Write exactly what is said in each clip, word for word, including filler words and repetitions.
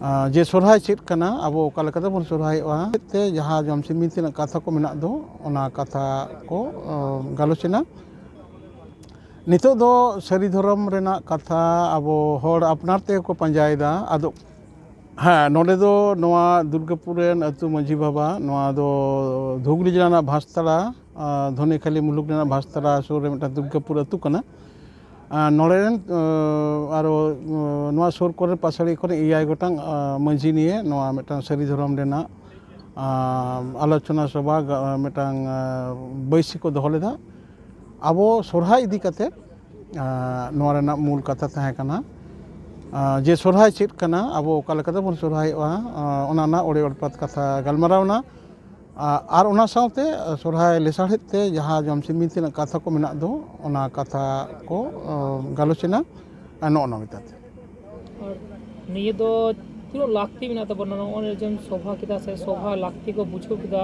ᱟᱨ ᱡᱮ ᱥᱚᱨᱦᱟᱭ ᱪᱮᱫ ᱠᱟᱱᱟ, ᱟᱵᱚ ᱚᱠᱟ ᱞᱮᱠᱟᱛᱮ ᱵᱚᱱ ᱥᱚᱨᱦᱟᱭᱚᱜᱼᱟ, ᱛᱮ ᱡᱟᱦᱟᱸ ᱡᱚᱢ ᱥᱤᱢ ᱵᱤᱱᱛᱤ ᱨᱮᱱᱟᱜ ᱠᱟᱛᱷᱟ ᱠᱚ ᱢᱮᱱᱟᱜ ᱫᱚ, ᱚᱱᱟ ᱠᱟᱛᱷᱟ ᱠᱚ ᱜᱟᱞᱚᱪ ᱮᱱᱟ᱾ ᱱᱤᱛᱚᱜ ᱫᱚ ᱥᱟᱹᱨᱤ ᱫᱷᱚᱨᱚᱢ ᱨᱮᱱᱟᱜ ᱠᱟᱛᱷᱟ ᱟᱵᱚ ᱦᱚᱲ ᱟᱯᱱᱟᱨ ᱛᱮᱜᱮ ᱠᱚ ᱯᱟᱸᱡᱟᱭᱮᱫᱟ᱾ ᱟᱫᱚ ᱦᱮᱸ, ᱱᱚᱰᱮ ᱫᱚ ᱱᱚᱣᱟ ᱫᱩᱨᱜᱟᱹᱯᱩᱨ ᱨᱮᱱ ᱟᱹᱛᱩ ᱢᱟᱹᱡᱷᱤ ᱵᱟᱵᱟ, ᱱᱚᱣᱟ ᱫᱚ ᱫᱷᱩᱜᱽᱞᱤ ᱡᱮᱞᱟ ᱨᱮᱱᱟᱜ ᱵᱷᱟᱥᱛᱟᱲᱟ, ᱫᱷᱚᱱᱤᱠᱷᱟᱞᱤ ᱢᱩᱞᱩᱠ ᱨᱮᱱᱟᱜ ᱵᱷᱟᱥᱛᱟᱲᱟ ᱥᱩᱨ ᱨᱮ ᱢᱤᱫᱴᱟᱝ ᱫᱩᱨᱜᱟᱹᱯᱩᱨ ᱟᱹᱛᱩ ᱠᱟᱱᱟ᱾ ᱱᱚᱰᱮ ᱨᱮᱱ ᱟᱨᱚ ᱱᱚᱣᱟ ᱥᱩᱨ ᱠᱚᱨᱮ ᱯᱟᱥᱟᱲᱤ ᱠᱷᱚᱱ ᱮᱭᱟᱭ ᱜᱚᱴᱟᱝ ᱢᱟᱹᱡᱷᱤ ᱱᱤᱭᱮ ᱱᱚᱣᱟ ᱢᱤᱫᱴᱟᱝ ᱥᱟᱹᱨᱤ ᱫᱷᱚᱨᱚᱢ ᱨᱮᱱᱟᱜ ᱟᱞᱳᱪᱚᱱᱟ ᱥᱚᱵᱷᱟ, ᱢᱤᱫᱴᱟᱝ ᱵᱟᱹᱭᱥᱤ ᱠᱚ ᱫᱚᱦᱚ ᱞᱮᱫᱟ᱾ ᱟᱵᱚ ᱥᱚᱨᱦᱟᱭ ᱤᱫᱤ ᱠᱟᱛᱮ ᱱᱚᱣᱟ ᱨᱮᱱᱟᱜ ᱢᱩᱞ ᱠᱟᱛᱷᱟ ᱛᱟᱦᱮᱸ ᱠᱟᱱᱟ ᱡᱮ ᱥᱚᱨᱦᱟᱭ ᱪᱮᱫ ᱠᱟᱱᱟ, ᱟᱵᱚ ᱚᱠᱟ ᱞᱮᱠᱟᱛᱮ ᱵᱚᱱ ᱥᱚᱨᱦᱟᱭᱚᱜᱼᱟ, ᱚᱱᱟ ᱨᱮᱱᱟᱜ ᱚᱲᱮ ᱚᱲᱯᱟᱛ ᱠᱟᱛᱷᱟ ᱜᱟᱞᱢᱟᱨᱟᱣ ᱮᱱᱟ᱾ ᱟᱨ ᱚᱱᱟ ᱥᱟᱶᱛᱮ ᱥᱚᱨᱦᱟᱭ ᱞᱮᱥᱟᱲᱦᱮᱫ ᱛᱮ ᱡᱟᱦᱟᱸ ᱡᱚᱢ ᱥᱤᱢ ᱵᱤᱱᱛᱤ ᱨᱮᱱᱟᱜ ᱠᱟᱛᱷᱟ ᱠᱚ ᱢᱮᱱᱟᱜ ᱫᱚ, ᱚᱱᱟ ᱠᱟᱛᱷᱟ ᱠᱚ ᱜᱟᱞᱚᱪ ᱮᱱᱟ᱾ ᱱᱚᱜᱼᱚ ᱱᱚᱝᱠᱟ ᱛᱮ᱾ ᱟᱨ ᱱᱤᱭᱟᱹ ᱫᱚ ᱛᱤᱱᱟᱹᱜ ᱞᱟᱹᱠᱛᱤ ᱢᱮᱱᱟᱜ ᱛᱟᱵᱚᱱᱟ? ᱱᱚᱜᱼᱚᱭ ᱡᱮᱢ ᱥᱚᱵᱷᱟ ᱠᱮᱫᱟ ᱥᱮ ᱥᱚᱵᱷᱟ ᱞᱟᱹᱠᱛᱤ ᱠᱚ ᱵᱩᱡᱷᱟᱹᱣ ᱠᱮᱫᱟ᱾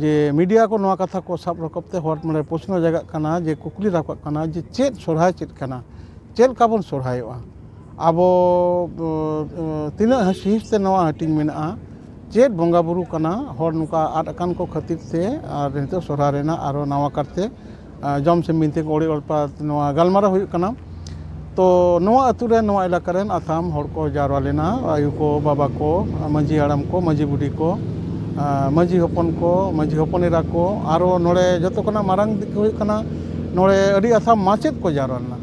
ᱡᱮ ᱢᱤᱰᱤᱭᱟ ᱠᱚ ᱱᱚᱣᱟ ᱠᱟᱛᱷᱟ ᱠᱚ ᱥᱟᱵ ᱨᱟᱠᱟᱵ ᱛᱮ ᱦᱚᱲ ᱢᱚᱱᱮ ᱯᱨᱚᱥᱱᱚ ᱡᱟᱜᱟᱜ ᱠᱟᱱᱟ, ᱡᱮ ᱠᱩᱠᱞᱤ ᱨᱟᱠᱟᱵ ᱠᱟᱱᱟ ᱡᱮ ᱪᱮᱫ ᱥᱚᱨᱦᱟᱭ ᱪᱮᱫ ᱠᱟᱱᱟ, ᱪᱮᱫ ᱞᱮᱠᱟ ᱵᱚᱱ ᱥᱚᱨᱦᱟᱭᱚᱜᱼᱟ, ᱟᱵᱚ ᱛᱤᱱᱟᱹᱜ ᱦᱤᱸᱥ ᱦᱤᱸᱥ ᱛᱮ ᱱᱚᱣᱟ ᱦᱟᱹᱴᱤᱧ ᱢᱮᱱᱟᱜᱼᱟ, ᱪᱮᱫ ᱵᱚᱸᱜᱟ ᱵᱩᱨᱩ ᱠᱟᱱᱟ, ᱦᱚᱲ ᱱᱚᱝᱠᱟ ᱟᱫ ᱟᱠᱟᱱ ᱠᱚ ᱠᱷᱟᱹᱛᱤᱨ ᱛᱮ ᱟᱨ ᱱᱤᱛᱚᱜ ᱥᱚᱨᱦᱟᱭ ᱨᱮᱱᱟᱜ ᱟᱨᱚ ᱱᱟᱣᱟ ᱠᱟᱨᱛᱮ ᱡᱚᱢ ᱥᱤᱢ ᱵᱤᱱᱛᱤ ᱠᱚ ᱚᱲᱮ ᱚᱲᱯᱟ ᱱᱚᱣᱟ ᱜᱟᱞᱢᱟᱨᱟᱣ ᱦᱩᱭᱩᱜ ᱠᱟᱱᱟ᱾ ᱛᱚ ᱱᱚᱣᱟ ᱟᱹᱛᱩ ᱨᱮ, ᱱᱚᱣᱟ ᱮᱞᱟᱠᱟ ᱨᱮᱱ ᱟᱛᱷᱟᱢ ᱦᱚᱲ ᱠᱚ ᱡᱟᱣᱨᱟ ᱞᱮᱱᱟ, ᱟᱭᱳ ᱠᱚ, ᱵᱟᱵᱟ ᱠᱚ, ᱢᱟᱹᱡᱷᱤ ᱦᱟᱲᱟᱢ ᱠᱚ, ᱢᱟᱹᱡᱷᱤ ᱵᱩᱰᱷᱤ ᱠᱚ, ᱢᱟᱹᱡᱷᱤ ᱦᱚᱯᱚᱱ ᱠᱚ, ᱢᱟᱹᱡᱷᱤ ᱦᱚᱯᱚᱱ ᱮᱨᱟ ᱠᱚ, ᱟᱨᱚ ᱱᱚᱰᱮ ᱡᱚᱛᱚ ᱠᱷᱚᱱᱟᱜ ᱢᱟᱨᱟᱝ ᱫᱤᱠ ᱦᱩᱭᱩᱜ ᱠᱟᱱᱟ, ᱱᱚᱰᱮ ᱟᱹᱰᱤ ᱟᱛᱷᱟᱢ ᱢᱟᱪᱮᱫ ᱠᱚ ᱡᱟᱣᱨᱟ ᱞᱮᱱᱟ᱾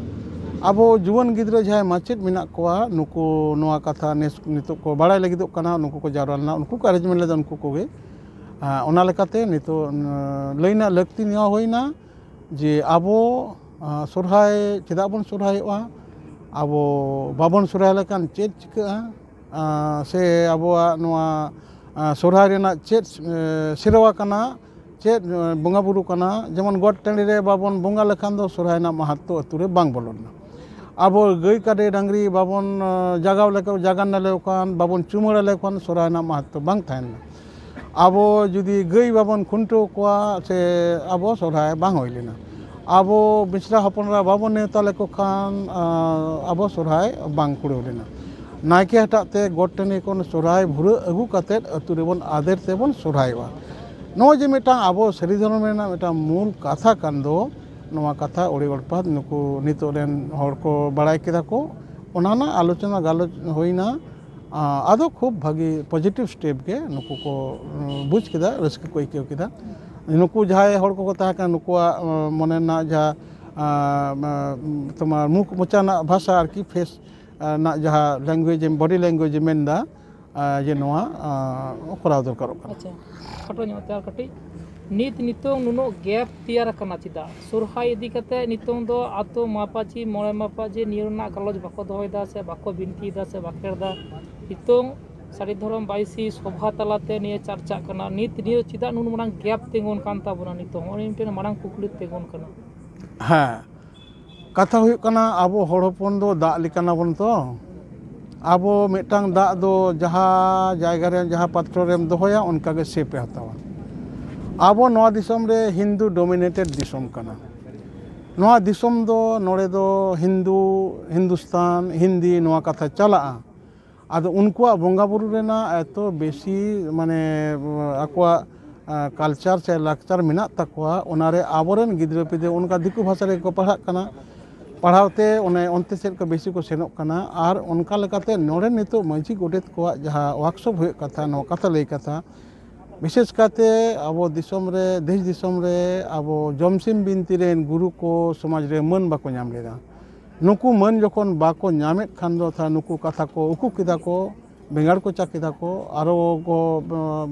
ᱟᱵᱚ ᱡᱩᱣᱟᱹᱱ ᱜᱤᱫᱽᱨᱟᱹ ᱡᱟᱦᱟᱸᱭ ᱢᱟᱪᱮᱫ ᱢᱮᱱᱟᱜ ᱠᱚᱣᱟ, ᱱᱩᱠᱩ ᱱᱚᱣᱟ ᱠᱟᱛᱷᱟ ᱱᱮᱥ ᱱᱤᱛᱚᱜ ᱠᱚ ᱵᱟᱲᱟᱭ ᱞᱟᱹᱜᱤᱫᱚᱜ ᱠᱟᱱᱟ, ᱱᱩᱠᱩ ᱠᱚ ᱡᱟᱣᱨᱟ ᱞᱮᱱᱟ, ᱩᱱᱠᱩ ᱠᱚ ᱟᱨᱮᱧᱡᱽᱢᱮᱱᱴ ᱞᱮᱫᱟ, ᱩᱱᱠᱩ ᱠᱚᱜᱮ᱾ ᱚᱱᱟ ᱞᱮᱠᱟᱛᱮ ᱱᱤᱛᱚᱜ ᱞᱟᱹᱭ ᱨᱮᱱᱟᱜ ᱞᱟᱹᱠᱛᱤ ᱱᱚᱣᱟ ᱦᱩᱭᱱᱟ ᱡᱮ ᱟᱵᱚ ᱥᱚᱨᱦᱟᱭ ᱪᱮᱫᱟᱜ ᱵᱚᱱ ᱥᱚᱨᱦᱟᱭᱚᱜᱼᱟ, ᱟᱵᱚ ᱵᱟᱵᱚᱱ ᱥᱚᱨᱦᱟᱭ ᱞᱮᱠᱷᱟᱱ ᱪᱮᱫ ᱪᱤᱠᱟᱹᱜᱼᱟ, ᱥᱮ ᱟᱵᱚᱣᱟᱜ ᱱᱚᱣᱟ ᱥᱚᱨᱦᱟᱭ ᱨᱮᱱᱟᱜ ᱪᱮᱫ ᱥᱮᱨᱣᱟ ᱠᱟᱱᱟ, ᱪᱮᱫ ᱵᱚᱸᱜᱟ ᱵᱩᱨᱩ ᱠᱟᱱᱟ᱾ ᱡᱮᱢᱚᱱ ᱜᱚᱴ ᱴᱟᱺᱰᱤ ᱨᱮ ᱵᱟᱵᱚᱱ ᱵᱚᱸᱜᱟ ᱞᱮᱠᱷᱟᱱ ᱫᱚ ᱥᱚᱨᱦᱟᱭ ᱨᱮᱱᱟᱜ ᱢᱟᱦᱟᱛᱛᱚ ᱟᱹᱛᱩ ᱨᱮ ᱵᱟᱝ ᱵᱚᱞᱚᱱᱟ᱾ ᱟᱵᱚ ᱜᱟᱹᱭ ᱠᱟᱰᱮ ᱰᱟᱝᱨᱤ ᱵᱟᱵᱚᱱ ᱡᱟᱜᱟᱣ ᱞᱮᱠᱚ, ᱡᱟᱜᱟᱱ ᱞᱮᱠᱚ ᱠᱷᱟᱱ, ᱵᱟᱵᱚᱱ ᱪᱩᱢᱟᱹᱲᱟ ᱞᱮᱠᱚ ᱠᱷᱟᱱ ᱥᱚᱨᱦᱟᱭ ᱨᱮᱱᱟᱜ ᱢᱟᱦᱟᱛᱛᱚ ᱵᱟᱝ ᱛᱟᱦᱮᱱᱟ᱾ ᱟᱵᱚ ᱡᱩᱫᱤ ᱜᱟᱹᱭ ᱵᱟᱵᱚᱱ ᱠᱷᱩᱱᱴᱟᱹᱣ ᱠᱚᱣᱟ ᱥᱮ ᱟᱵᱚ ᱥᱚᱨᱦᱟᱭ ᱵᱟᱝ ᱦᱩᱭ ᱞᱮᱱᱟ᱾ ᱟᱵᱚ ᱢᱤᱥᱨᱟ ᱦᱚᱯᱚᱱ ᱮᱨᱟ ᱵᱟᱵᱚᱱ ᱱᱮᱣᱛᱟ ᱞᱮᱠᱚ ᱠᱷᱟᱱ ᱟᱵᱚ ᱥᱚᱨᱦᱟᱭ ᱵᱟᱝ ᱠᱩᱲᱟᱹᱣ ᱞᱮᱱᱟ᱾ ᱱᱟᱭᱠᱮ ᱦᱟᱴᱟᱜ ᱛᱮ ᱜᱚᱴ ᱴᱟᱺᱰᱤ ᱠᱷᱚᱱ ᱥᱚᱨᱦᱟᱭ ᱵᱷᱩᱨᱟᱹ ᱟᱹᱜᱩ ᱠᱟᱛᱮᱫ ᱟᱹᱛᱩ ᱨᱮᱵᱚᱱ ᱟᱫᱮᱨ ᱛᱮᱵᱚᱱ ᱥᱚᱨᱦᱟᱭᱚᱜᱼᱟ᱾ ᱱᱚᱜᱼᱚᱭ ᱡᱮ ᱢᱤᱫᱴᱟᱝ ᱟᱵᱚ ᱥᱟᱹᱨᱤ ᱫᱷᱚᱨᱚᱢ ᱨᱮᱱᱟᱜ ᱢᱤᱫᱴᱟᱝ ᱢᱩᱞ ᱠᱟᱛᱷᱟ ᱠᱟᱱ ᱫᱚ, ᱱᱚᱣᱟ ᱠᱟᱛᱷᱟ ᱚᱲᱮ ᱚᱲᱯᱟᱛ ᱱᱩᱠᱩ ᱱᱤᱛᱚᱜ ᱨᱮᱱ ᱦᱚᱲ ᱠᱚ ᱵᱟᱲᱟᱭ ᱠᱮᱫᱟ ᱠᱚ, ᱚᱱᱟ ᱨᱮᱱᱟᱜ ᱟᱞᱳᱪᱚᱱᱟ ᱜᱟᱞᱚᱪ ᱦᱩᱭᱱᱟ᱾ ᱟᱫᱚ ᱠᱷᱩᱵ ᱵᱷᱟᱹᱜᱤ positive step ᱜᱮ ᱱᱩᱠᱩ ᱠᱚ ᱵᱩᱡᱽ ᱠᱮᱫᱟ, ᱨᱟᱹᱥᱠᱟᱹ ᱠᱚ ᱟᱹᱭᱠᱟᱹᱣ ᱠᱮᱫᱟ᱾ ᱱᱩᱠᱩ ᱡᱟᱦᱟᱸᱭ ᱦᱚᱲ ᱠᱚᱠᱚ ᱛᱟᱦᱮᱸ ᱠᱟᱱᱟ, ᱱᱩᱠᱩᱣᱟᱜ ᱢᱚᱱᱮ ᱨᱮᱱᱟᱜ ᱡᱟᱦᱟᱸ ᱛᱳᱢᱟᱨ ᱢᱩᱠ ᱢᱚᱪᱟ ᱨᱮᱱᱟᱜ ᱵᱷᱟᱥᱟ ᱟᱨᱠᱤ, ᱯᱷᱮᱥ ᱨᱮᱱᱟᱜ ᱡᱟᱦᱟᱸ language, body language ᱮ ᱢᱮᱱᱫᱟ, ᱡᱮ ᱱᱚᱣᱟ ᱠᱚᱨᱟᱣ ᱫᱚᱨᱠᱟᱨᱚᱜ ᱠᱟᱱᱟ᱾ ᱟᱪᱪᱷᱟ, ᱠᱷᱟᱴᱚ ᱧᱚᱜ ᱛᱮ ᱟᱨ ᱠᱟᱹᱴᱤᱡ, ᱱᱤᱛ ᱱᱤᱛᱚᱝ ᱱᱩᱱᱟᱹᱜ gap ᱛᱮᱭᱟᱨ ᱟᱠᱟᱱᱟ ᱪᱮᱫᱟᱜ? ᱥᱚᱨᱦᱟᱭ ᱤᱫᱤ ᱠᱟᱛᱮ ᱱᱤᱛᱚᱝ ᱫᱚ ᱟᱛᱳ ᱢᱟᱯᱟᱪᱤ, ᱢᱚᱬᱮ ᱢᱟᱯᱟᱪᱤ ᱱᱤᱭᱟᱹ ᱨᱮᱱᱟᱜ ᱜᱟᱞᱚᱪ ᱵᱟᱠᱚ ᱫᱚᱦᱚᱭᱮᱫᱟ ᱥᱮ ᱵᱟᱠᱚ ᱵᱤᱱᱛᱤᱭᱮᱫᱟ ᱥᱮ ᱵᱟᱠᱚ ᱮᱨᱫᱟ᱾ ᱱᱤᱛᱚᱝ ᱥᱟᱹᱨᱤ ᱫᱷᱚᱨᱚᱢ ᱵᱟᱭᱥᱤ ᱥᱚᱵᱷᱟ ᱛᱟᱞᱟᱛᱮ ᱱᱤᱭᱟᱹ ᱪᱟᱨᱪᱟᱜ ᱠᱟᱱᱟ᱾ ᱱᱤᱛ ᱱᱤᱭᱟᱹ ᱪᱮᱫᱟᱜ ᱱᱩᱱ ᱢᱟᱨᱟᱝ gap ᱛᱤᱸᱜᱩᱱ ᱠᱟᱱ ᱛᱟᱵᱚᱱᱟ? ᱱᱤᱛᱚᱝ ᱱᱚᱜᱼᱚᱭ ᱢᱤᱫᱴᱮᱱ ᱢᱟᱨᱟᱝ ᱠᱩᱠᱞᱤ ᱛᱤᱸᱜᱩᱱ ᱠᱟᱱᱟ᱾ ᱦᱮᱸ, ᱠᱟᱛᱷᱟ ᱦᱩᱭᱩᱜ ᱠᱟᱱᱟ, ᱟᱵᱚ ᱦᱚᱲ ᱦᱚᱯᱚᱱ ᱫᱚ ᱫᱟᱜ ᱞᱮᱠᱟᱱᱟᱵᱚᱱ ᱛᱚ᱾ ᱟᱵᱚ ᱢᱤᱫᱴᱟᱝ ᱫᱟᱜ ᱫᱚ ᱡᱟᱦᱟᱸ ᱡᱟᱭᱜᱟ ᱨᱮ, ᱡᱟᱦᱟᱸ ᱯᱟᱛᱨᱚ ᱨᱮᱢ ᱫᱚᱦᱚᱭᱟ, ᱚᱱᱠᱟ ᱜᱮ shape ᱮ ᱦᱟᱛᱟᱣᱟ᱾ ᱟᱵᱚ ᱱᱚᱣᱟ ᱫᱤᱥᱚᱢ ᱨᱮ ᱦᱤᱱᱫᱩ dominated ᱫᱤᱥᱚᱢ ᱠᱟᱱᱟ᱾ ᱱᱚᱣᱟ ᱫᱤᱥᱚᱢ ᱫᱚ, ᱱᱚᱰᱮ ᱫᱚ ᱦᱤᱱᱫᱩ, ᱦᱤᱱᱫᱩᱥᱛᱟᱱ, ᱦᱤᱱᱫᱤ, ᱱᱚᱣᱟ ᱠᱟᱛᱷᱟ ᱪᱟᱞᱟᱜᱼᱟ᱾ ᱟᱫᱚ ᱩᱱᱠᱩᱣᱟᱜ ᱵᱚᱸᱜᱟ ᱵᱩᱨᱩ ᱨᱮᱱᱟᱜ ᱮᱛᱚ ᱵᱮᱥᱤ, ᱢᱟᱱᱮ, ᱟᱠᱚᱣᱟᱜ culture ᱥᱮ ᱞᱟᱠᱪᱟᱨ ᱢᱮᱱᱟᱜ ᱛᱟᱠᱚᱣᱟ, ᱚᱱᱟᱨᱮ ᱟᱵᱚᱨᱮᱱ ᱜᱤᱫᱽᱨᱟᱹ ᱯᱤᱫᱽᱨᱟᱹ ᱚᱱᱠᱟ ᱫᱤᱠᱩ ᱵᱷᱟᱥᱟ ᱨᱮᱜᱮ ᱠᱚ ᱯᱟᱲᱦᱟᱜ ᱠᱟᱱᱟ᱾ ᱯᱟᱲᱦᱟᱣ ᱛᱮ ᱚᱱᱮ ᱚᱱᱛᱮ ᱥᱮᱫ ᱠᱚ ᱵᱮᱥᱤ ᱠᱚ ᱥᱮᱱᱚᱜ ᱠᱟᱱᱟ᱾ ᱟᱨ ᱚᱱᱠᱟ ᱞᱮᱠᱟᱛᱮ ᱱᱚᱰᱮ ᱱᱤᱛᱚᱜ ᱢᱟᱹᱡᱷᱤ ᱜᱚᱰᱮᱛ ᱠᱚᱣᱟᱜ ᱡᱟᱦᱟᱸ workshop ᱦᱩᱭᱩᱜ ᱠᱟᱛᱷᱟ, ᱱᱚᱣᱟ ᱠᱟᱛᱷᱟ ᱞᱟᱹᱭ ᱠᱟᱛᱷᱟ, ᱵᱤᱥᱮᱥ ᱠᱟᱛᱮ ᱟᱵᱚ ᱫᱤᱥᱚᱢ ᱨᱮ, ᱫᱮᱥ ᱫᱤᱥᱚᱢ ᱨᱮ ᱟᱵᱚ ᱡᱚᱢᱥᱤᱢ ᱵᱤᱱᱛᱤ ᱨᱮᱱ ᱜᱩᱨᱩ ᱠᱚ ᱥᱚᱢᱟᱡᱽ ᱨᱮ ᱢᱟᱹᱱ ᱵᱟᱠᱚ ᱧᱟᱢ ᱞᱮᱫᱟ᱾ ᱱᱩᱠᱩ ᱢᱟᱹᱱ ᱡᱚᱠᱷᱚᱱ ᱵᱟᱠᱚ ᱧᱟᱢᱮᱫ ᱠᱷᱟᱱ ᱫᱚ, ᱛᱟᱦᱞᱮ ᱱᱩᱠᱩ ᱠᱟᱛᱷᱟ ᱠᱚ ᱩᱠᱩ ᱠᱮᱫᱟ ᱠᱚ, ᱵᱮᱸᱜᱟᱲ ᱠᱚᱪᱟ ᱠᱮᱫᱟ ᱠᱚ, ᱟᱨᱚ ᱠᱚ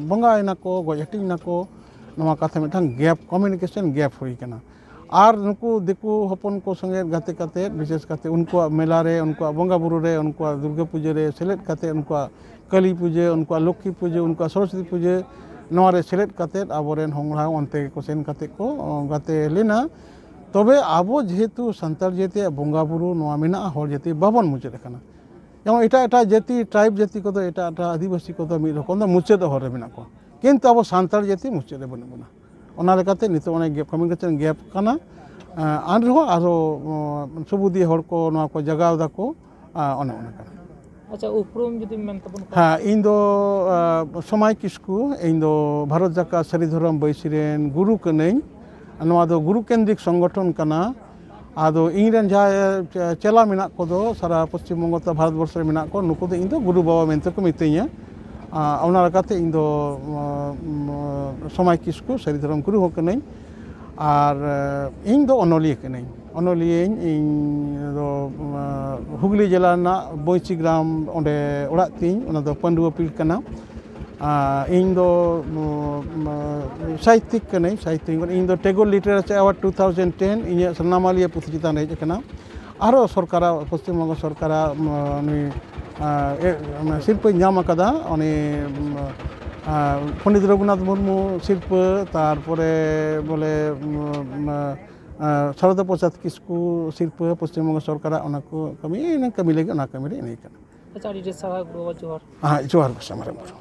ᱵᱚᱸᱜᱟᱭᱮᱱᱟ ᱠᱚ, ᱜᱚᱡ ᱦᱟᱹᱴᱤᱧ ᱮᱱᱟ ᱠᱚ᱾ ᱱᱚᱣᱟ ᱠᱟᱛᱷᱟ ᱢᱤᱫᱴᱟᱝ gap, communication gap ᱦᱩᱭ ᱠᱟᱱᱟ᱾ ᱟᱨ ᱱᱩᱠᱩ ᱫᱤᱠᱩ ᱦᱚᱯᱚᱱ ᱠᱚ ᱥᱚᱸᱜᱮ ᱜᱟᱛᱮ ᱠᱟᱛᱮ, ᱵᱤᱥᱮᱥ ᱠᱟᱛᱮ ᱩᱱᱠᱩᱣᱟᱜ ᱢᱮᱞᱟ ᱨᱮ, ᱩᱱᱠᱩᱣᱟᱜ ᱵᱚᱸᱜᱟ ᱵᱩᱨᱩ ᱨᱮ, ᱩᱱᱠᱩᱣᱟᱜ ᱫᱩᱨᱜᱟᱹ ᱯᱩᱡᱟᱹ ᱨᱮ ᱥᱮᱞᱮᱫ ᱠᱟᱛᱮ, ᱩᱱᱠᱩᱣᱟᱜ ᱠᱟᱹᱞᱤ ᱯᱩᱡᱟᱹ, ᱩᱱᱠᱩᱣᱟᱜ ᱞᱚᱠᱠᱷᱤ ᱯᱩᱡᱟᱹ, ᱩᱱᱠᱩᱣᱟᱜ ᱥᱚᱨᱚᱥᱚᱛᱤ ᱯᱩᱡᱟᱹ, ᱱᱚᱣᱟ ᱨᱮ ᱥᱮᱞᱮᱫ ᱠᱟᱛᱮ ᱟᱵᱚᱨᱮᱱ ᱦᱚᱲ ᱚᱱᱛᱮ ᱜᱮᱠᱚ ᱥᱮᱱ ᱠᱟᱛᱮ ᱠᱚ ᱜᱟᱛᱮ ᱞᱮᱱᱟ᱾ ᱛᱚᱵᱮ ᱟᱵᱚ ᱡᱮᱦᱮᱛᱩ ᱥᱟᱱᱛᱟᱲ ᱡᱟᱹᱛᱤᱭᱟᱜ ᱵᱚᱸᱜᱟ ᱵᱩᱨᱩ ᱱᱚᱣᱟ ᱢᱮᱱᱟᱜᱼᱟ, ᱦᱚᱲ ᱡᱟᱹᱛᱤ ᱵᱟᱵᱚᱱ ᱢᱩᱪᱟᱹᱫ ᱟᱠᱟᱱᱟ᱾ ᱡᱮᱢᱚᱱ ᱮᱴᱟᱜ ᱮᱴᱟᱜ ᱡᱟᱹᱛᱤ, tribe ᱡᱟᱹᱛᱤ ᱠᱚᱫᱚ, ᱮᱴᱟᱜ ᱮᱴᱟᱜ ᱟᱹᱫᱤᱵᱟᱹᱥᱤ ᱠᱚᱫᱚ ᱢᱤᱫ ᱨᱚᱠᱚᱢ ᱫᱚ ᱢᱩᱪᱟᱹᱫ ᱦᱚᱨ ᱨᱮ ᱢᱮᱱᱟᱜ ᱠᱚᱣᱟ, ᱠᱤᱱᱛᱩ ᱟᱵᱚ ᱥᱟᱱᱛᱟᱲ ᱡᱟᱹᱛᱤ ᱢᱩᱪᱟᱹᱫ ᱨᱮ ᱵᱟᱹᱱᱩᱜ ᱵᱚᱱᱟ᱾ ᱚᱱᱟ ᱞᱮᱠᱟᱛᱮ ᱱᱤᱛᱚᱜ ᱚᱱᱮ gap, communication gap ᱠᱟᱱᱟ᱾ ᱮᱸ, ᱮᱱ ᱨᱮᱦᱚᱸ ᱟᱨᱦᱚᱸ, ᱩᱸ, ᱥᱩᱵᱩᱫᱤᱭᱟᱹ ᱦᱚᱲ ᱠᱚ ᱱᱚᱣᱟ ᱠᱚ ᱡᱟᱜᱟᱣ ᱫᱟᱠᱚ, ᱮᱸ, ᱚᱱᱮ ᱚᱱᱟ ᱠᱟᱱᱟ᱾ ᱟᱪᱪᱷᱟ, ᱩᱯᱨᱩᱢ ᱡᱩᱫᱤᱢ ᱢᱮᱱ ᱛᱟᱵᱚᱱ ᱠᱷᱟᱱ? ᱦᱮᱸ, ᱤᱧ ᱫᱚ ᱟᱸ, ᱥᱚᱢᱟᱭ ᱠᱤᱥᱠᱩ, ᱤᱧ ᱫᱚ ᱵᱷᱟᱨᱚᱛ ᱡᱟᱠᱟᱛ ᱥᱟᱹᱨᱤ ᱫᱷᱚᱨᱚᱢ ᱵᱟᱹᱭᱥᱤ ᱨᱮᱱ ᱜᱩᱨᱩ ᱠᱟᱹᱱᱟᱹᱧ᱾ ᱱᱚᱣᱟ ᱫᱚ ᱜᱩᱨᱩ ᱠᱮᱱᱫᱨᱤᱠ ᱥᱚᱝᱜᱚᱴᱷᱚᱱ ᱠᱟᱱᱟ᱾ ᱟᱫᱚ ᱤᱧ ᱨᱮᱱ ᱡᱟᱦᱟᱸᱭ ᱪᱮ- ᱪᱮᱞᱟ ᱢᱮᱱᱟᱜ ᱠᱚᱫᱚ ᱥᱟᱨᱟ ᱯᱚᱥᱪᱤᱢ ᱵᱚᱝᱜᱚ ᱛᱮ ᱵᱷᱟᱨᱚᱛ ᱵᱚᱨᱥᱚ ᱨᱮ ᱢᱮᱱᱟᱜ ᱠᱚ, ᱱᱩᱠᱩ ᱫᱚ ᱤᱧ ᱫᱚ ᱜᱩᱨᱩ ᱵᱟᱵᱟ ᱢᱮᱱᱛᱮ ᱠᱚ ᱢᱤᱛᱟᱹᱧᱟ᱾ ᱟᱸ, ᱚᱱᱟ ᱞᱮᱠᱟᱛᱮ ᱤᱧ ᱫᱚ ᱟᱸ, ᱥᱚᱢᱟᱭ ᱠᱤᱥᱠᱩ ᱥᱟᱹᱨᱤ ᱫᱷᱚᱨᱚᱢ ᱜᱩᱨᱩ ᱦᱚᱸ ᱠᱟᱹᱱᱟᱹᱧ᱾ ᱟᱨ ᱟᱸ, ᱤᱧ ᱫᱚ ᱚᱱᱚᱞᱤᱭᱟᱹ ᱠᱟᱹᱱᱟᱹᱧ᱾ ᱚᱱᱚᱞᱤᱭᱟᱹᱧ ᱤᱧ ᱫᱚ ᱟᱸ, ᱦᱩᱜᱽᱞᱤ ᱡᱮᱞᱟ ᱨᱮᱱᱟᱜ ᱵᱚᱸᱭᱥᱤ ᱜᱨᱟᱢ ᱚᱸᱰᱮ ᱚᱲᱟᱜ ᱛᱤᱧ, ᱚᱱᱟ ᱫᱚ ᱯᱟᱺᱰᱩᱣᱟᱹ ᱯᱤᱲ ᱠᱟᱱᱟ᱾ ᱟᱨ ᱤᱧ ᱫᱚ ᱩᱸ, ᱩᱸ, ᱥᱟᱦᱤᱛᱛᱤᱠ ᱠᱟᱹᱱᱟᱹᱧ, ᱥᱟᱦᱤᱛᱛᱤᱠ᱾ ᱤᱧ ᱫᱚ ᱴᱮᱜᱳᱨ ᱞᱤᱴᱟᱨᱮᱪᱟᱨ ᱮᱣᱟᱨᱰ ᱴᱩ ᱛᱷᱟᱣᱡᱮᱱᱰ ᱴᱮᱱ ᱤᱧᱟᱹᱜ ᱥᱟᱱᱟᱢᱟᱞᱤᱭᱟᱹ ᱯᱩᱛᱷᱤ ᱪᱮᱛᱟᱱ ᱨᱮ ᱦᱮᱡ ᱟᱠᱟᱱᱟ᱾ ᱟᱨᱚ ᱥᱚᱨᱠᱟᱨᱟᱜ, ᱯᱚᱥᱪᱤᱢ ᱵᱚᱝᱜᱚ ᱥᱚᱨᱠᱟᱨᱟᱜ ᱩᱸ, ᱱᱩᱭ ᱟᱸ, ᱮ- ᱚᱱᱟ ᱥᱤᱨᱯᱟᱹᱧ ᱧᱟᱢ ᱟᱠᱟᱫᱟ᱾ ᱩᱱᱤ ᱩᱸ, ᱟᱸ, ᱯᱚᱱᱰᱤᱛ ᱨᱚᱜᱷᱩᱱᱟᱛᱷ ᱢᱩᱨᱢᱩ ᱥᱤᱨᱯᱟᱹ, ᱛᱟᱨᱯᱚᱨᱮ ᱵᱚᱞᱮ ᱩᱸ, ᱩᱸ, ᱟᱸ, ᱥᱟᱨᱚᱫᱟ ᱯᱨᱚᱥᱟᱫᱽ ᱠᱤᱥᱠᱩ ᱥᱤᱨᱯᱟᱹ, ᱯᱚᱥᱪᱤᱢ ᱵᱚᱝᱜᱚ ᱥᱚᱨᱠᱟᱨᱟᱜ ᱚᱱᱟ ᱠᱚ ᱠᱟᱹᱢᱤ, ᱤᱱᱟᱹ ᱠᱟᱹᱢᱤ ᱞᱟᱹᱜᱤᱫ ᱚᱱᱟ ᱠᱟᱹᱢᱤ ᱨᱮ ᱤᱱᱟᱹ ᱠᱟᱱᱟ᱾ ᱟᱪᱪᱷᱟ, ᱟᱹᱰᱤ ᱟᱹᱰᱤ ᱥᱟᱨᱦᱟᱣ ᱜᱩᱨᱩ ᱵᱟᱵᱟ, ᱡᱚᱦᱟᱨ᱾ ᱦᱮᱸ, ᱡᱚᱦᱟᱨ ᱜᱮ ᱥᱟᱢᱟᱨᱟᱢ ᱵᱩᱨᱩ᱾